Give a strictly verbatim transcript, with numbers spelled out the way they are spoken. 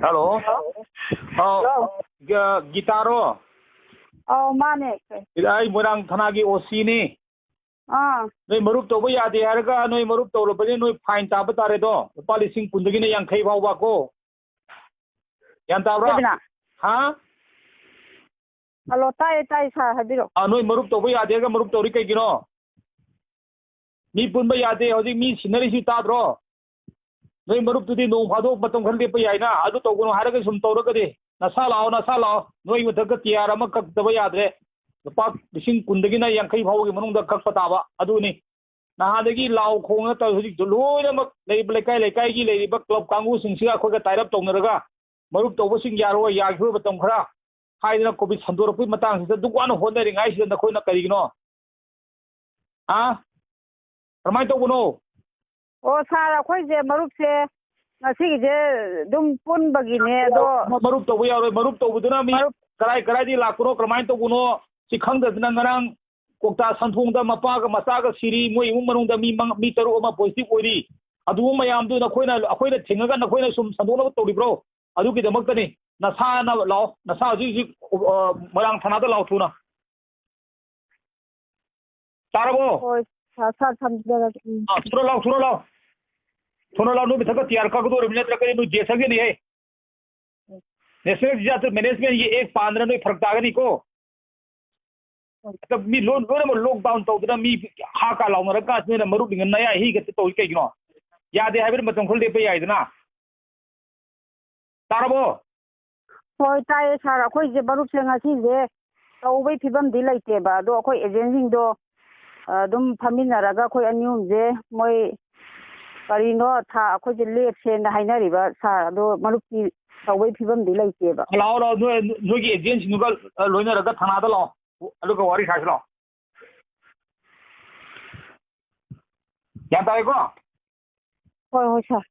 Hello. ꯑꯧ, hello. ꯒ-, ꯒꯤꯇꯥꯔꯣ? ꯑꯧ, ꯃꯥꯅꯦ꯫ ꯑꯩ ꯃꯣꯏꯔꯥꯡ ꯊꯥꯅꯥꯒꯤ ꯑꯣ ꯁꯤꯅꯤ꯫ ꯑꯥ꯫ ꯅꯣꯏ ꯃꯔꯨꯞ ꯇꯧꯕ ꯌꯥꯗꯦ ꯍꯥꯏꯔꯒ ꯅꯣꯏ ꯃꯔꯨꯞ ꯇꯧꯔꯕꯅꯤꯅ ꯅꯣꯏ fine ꯇꯥꯕ ꯇꯥꯔꯦꯗꯣ꯫ ꯂꯨꯄꯥ ꯂꯤꯁꯤꯡ ꯀꯨꯟꯗꯒꯤꯅ ꯌꯥꯡꯈꯩ ꯐꯥꯎꯕ ꯀꯣ꯫ ꯒ꯭ꯌꯥꯟ ꯇꯥꯕ꯭ꯔꯥ? ꯀꯩꯕꯤꯅꯥ? ꯍꯥ? ꯍꯜꯂꯣ, ꯇꯥꯏꯌꯦ, ꯇꯥꯏꯌꯦ, ꯁꯥꯔ, ꯍꯥꯏꯕꯤꯔꯛꯑꯣ꯫ ꯑꯥ, ꯅꯣꯏ ꯃꯔꯨꯞ ꯇꯧꯕ ꯌꯥꯗꯦ ꯍꯥꯏꯔꯒ ꯃꯔꯨꯞ ꯇꯧꯔꯤ ꯀꯩꯒꯤꯅꯣ? ꯃꯤ ꯄꯨꯟꯕ ꯌꯥꯗꯦ, ꯍꯧꯖꯤꯛ ꯃꯤ ꯁꯤꯟꯅꯔꯤꯁꯤ ꯇꯥꯗ꯭ꯔꯣ? ꯅꯣꯏ ꯃꯔꯨꯞꯇꯨꯗꯤ ꯅꯣꯡ ꯐꯥꯗꯣꯛ ꯃꯇꯝ ꯈꯔ ꯂꯦꯞꯄ ꯌꯥꯏꯅ, ꯑꯗꯨ ꯇꯧꯒꯅꯨ ꯍꯥꯏꯔꯒ ꯁꯨꯝ ꯇꯧꯔꯒꯗꯤ, ꯅꯁꯥ ꯂꯥꯛꯑꯣ, ꯅꯁꯥ ꯂꯥꯛꯑꯣ, ꯅꯣꯏ ꯃꯊꯛꯇ ꯇꯤꯌꯥꯔ ꯑꯃ ꯀꯛꯇꯕ ꯌꯥꯗ꯭ꯔꯦ, ꯂꯨꯄꯥ ꯂꯤꯁꯤꯡ ꯀꯨꯟꯗꯒꯤꯅ ꯌꯥꯡꯈꯩ ꯐꯥꯎꯕꯒꯤ ꯃꯅꯨꯡꯗ ꯀꯛꯄ ꯇꯥꯕ, ꯑꯗꯨꯅꯤ꯫ ꯅꯍꯥꯟꯗꯒꯤ ꯂꯥꯎ ꯈꯣꯡꯅ ꯇꯧ-, ꯍꯧꯖꯤꯛ ꯂꯣꯏꯅꯃꯛ ꯂꯩꯔꯤꯕ ꯂꯩꯀꯥꯏ ꯂꯩꯀꯥꯏꯒꯤ ꯂꯩꯔꯤꯕ ꯀ꯭ꯂꯕ ꯀꯥꯡꯕꯨꯁꯤꯡꯁꯤꯒ ꯑꯩꯈꯣꯏꯒ tie up ꯇꯧꯅꯔꯒ, ꯃꯔꯨꯞ ꯇꯧꯕꯁꯤꯡ ꯌꯥꯔꯣꯏ, ꯌꯥꯈꯤꯔꯣꯏ ꯃꯇꯝ ꯈꯔ ꯍꯥꯏꯗꯅ ꯀꯣꯚꯤꯗ ꯁꯟꯗꯣꯔꯛꯄꯒꯤ ꯃꯇꯥꯡꯁꯤꯗ ꯗꯨꯛ ꯋꯥꯅ ꯍꯣꯠꯅꯔꯤꯉꯩꯁꯤꯗ ꯅꯈꯣꯏꯅ ꯀꯔꯤꯒꯤꯅꯣ? ꯍꯥ? ꯀꯔꯝꯍꯥꯏꯅ ꯇꯧꯕꯅꯣ? ꯑꯣ, ꯁꯥꯔ, ꯑꯩꯈꯣꯏꯁꯦ ꯃꯔꯨꯞꯁꯦ ꯉꯁꯤꯒꯤꯁꯦ ꯑꯗꯨꯝ ꯄꯨꯟꯕꯒꯤꯅꯦ, ꯑꯗꯣ ꯃꯔꯨꯞ ꯇꯧꯕ ꯌꯥꯔꯣꯏ꯫ ꯃꯔꯨꯞ ꯇꯧꯕꯗꯨꯅ ꯃꯤ ꯃꯔꯨꯞ ꯀꯔꯥꯏ ꯀꯔꯥꯏꯗꯒꯤ ꯂꯥꯛꯄꯅꯣ, ꯀꯔꯝꯍꯥꯏꯅ ꯇꯧꯕꯅꯣ, ꯁꯤ ꯈꯪꯗꯗꯅ ꯉꯔꯥꯡ ꯀ꯭ꯋꯥꯛꯇꯥ ꯁꯟꯊꯣꯡꯗ ꯃꯄꯥꯒ ꯃꯆꯥꯒ ꯁꯤꯔꯤ, ꯃꯣꯏ ꯏꯃꯨꯡ ꯃꯅꯨꯡꯗ ꯃꯤ ꯃꯉꯥ, ꯃꯤ ꯇꯔꯨꯛ ꯑꯃ positive ꯑꯣꯏꯔꯤ꯫ ꯑꯗꯨꯒꯨꯝꯕ ꯃꯌꯥꯝꯗꯨ ꯅꯈꯣꯏꯅ, ꯑꯩꯈꯣꯏꯅ ꯊꯤꯡꯉꯒ ꯅꯈꯣꯏꯅ ꯁꯨꯝ ꯁꯟꯗꯣꯛꯅꯕ ꯇꯧꯔꯤꯕ꯭ꯔꯣ? ꯑꯗꯨꯒꯤꯗꯃꯛꯇꯅꯤ꯫ ꯅꯁꯥꯅ ꯂꯥꯛꯑꯣ, ꯅꯁꯥ ꯍꯧꯖꯤꯛ ꯍꯧꯖꯤꯛ, ꯑ, ꯃꯣꯏꯔꯥꯡ ꯊꯥꯅꯥꯗ ꯂꯥꯛꯑꯣ ꯊꯨꯅ꯫ ꯇꯥꯔꯕꯣ? ꯍꯣꯏ, ꯁꯥꯔ, ꯁꯥꯔ, ꯊꯝꯖꯔꯒꯦ꯫ ꯎꯝ꯫ ꯑꯥ, ꯊꯨꯅ ꯂꯥꯛꯑꯣ, ꯊꯨꯅ ꯂꯥꯛꯑꯣ꯫ ꯊꯨꯅ ꯂꯥꯛꯑꯣ, ꯅꯣꯏ ꯃꯊꯛꯇ ꯇꯤꯌꯥꯔ ꯀꯛꯀꯗꯧꯔꯤꯕꯅꯤ, ꯅꯠꯇ꯭ꯔꯒꯗꯤ ꯅꯣꯏ ꯖꯦꯜ ꯆꯪꯒꯅꯤꯍꯦ꯫ ꯎꯝ꯫ National Disaster Management ꯒꯤ act ꯄꯥꯟꯗꯅ ꯅꯣꯏ ꯐꯔꯛ ꯇꯥꯒꯅꯤꯀꯣ꯫ ꯍꯣꯏ꯫ ꯑꯗ ꯃꯤ ꯂꯣꯏ-, ꯂꯣꯏꯅꯃꯛ lockdown ꯇꯧꯗꯅ ꯃꯤ ꯍꯥ ꯀꯥ ꯂꯥꯎꯅꯔꯀꯥꯟꯁꯤꯗ ꯅꯣꯏꯅ ꯃꯔꯨꯞ ꯂꯤꯡꯉ ꯅꯌꯥ ꯍꯤ ꯈꯛꯇ ꯇꯧꯔꯤ ꯀꯩꯒꯤꯅꯣ? ꯌꯥꯗꯦ ꯍꯥꯏꯕꯗ ꯃꯇꯝ ꯈꯔ ꯂꯦꯞꯄ ꯌꯥꯏꯗꯅ꯫ ꯇꯥꯔꯕꯣ? ꯍꯣꯏ, ꯇꯥꯏꯌꯦ ꯁꯥꯔ꯫ ꯑꯩꯈꯣꯏꯁꯦ ꯃꯔꯨꯞꯁꯦ ꯉꯁꯤꯁꯦ ꯇꯧꯕꯩ ꯐꯤꯕꯝꯗꯤ ꯂꯩꯇꯦꯕ, ꯑꯗꯣ ꯑꯩꯈꯣꯏ agent ꯁꯤꯡꯗꯣ, ꯑ, ꯑꯗꯨꯝ ꯐꯝꯃꯤꯟꯅꯔꯒ ꯑꯩꯈꯣꯏ ꯑꯅꯤ ꯑꯍꯨꯝꯁꯦ ꯃꯣꯏ ꯀꯔꯤꯅꯣ ꯊꯥ ꯑꯩꯈꯣꯏꯁꯦ ꯂꯦꯞꯁꯦꯅ ꯍꯥꯏꯅꯔꯤꯕ ꯁꯥꯔ, ꯑꯗꯣ ꯃꯔꯨꯞꯇꯤ ꯇꯧꯕꯩ ꯐꯤꯕꯝꯗꯤ ꯂꯩꯇꯦꯕ꯫ ꯂꯥꯛꯑꯣ, ꯂꯥꯛꯑꯣ, ꯅꯣꯏ, ꯅꯣꯏꯒꯤ agent ꯁꯤꯡꯗꯨꯒ, ꯑ, ꯂꯣꯏꯅꯔꯒ ꯊꯥꯅꯥꯗ ꯂꯥꯛꯑꯣ, ꯑꯗꯨꯒ ꯋꯥꯔꯤ ꯁꯥꯁꯤ ꯂꯥꯛꯑꯣ꯫ ꯒ꯭ꯌꯥꯟ ꯇꯥꯔꯦꯀꯣ? ꯍꯣꯏ, ꯍꯣꯏ, ꯁꯥꯔ꯫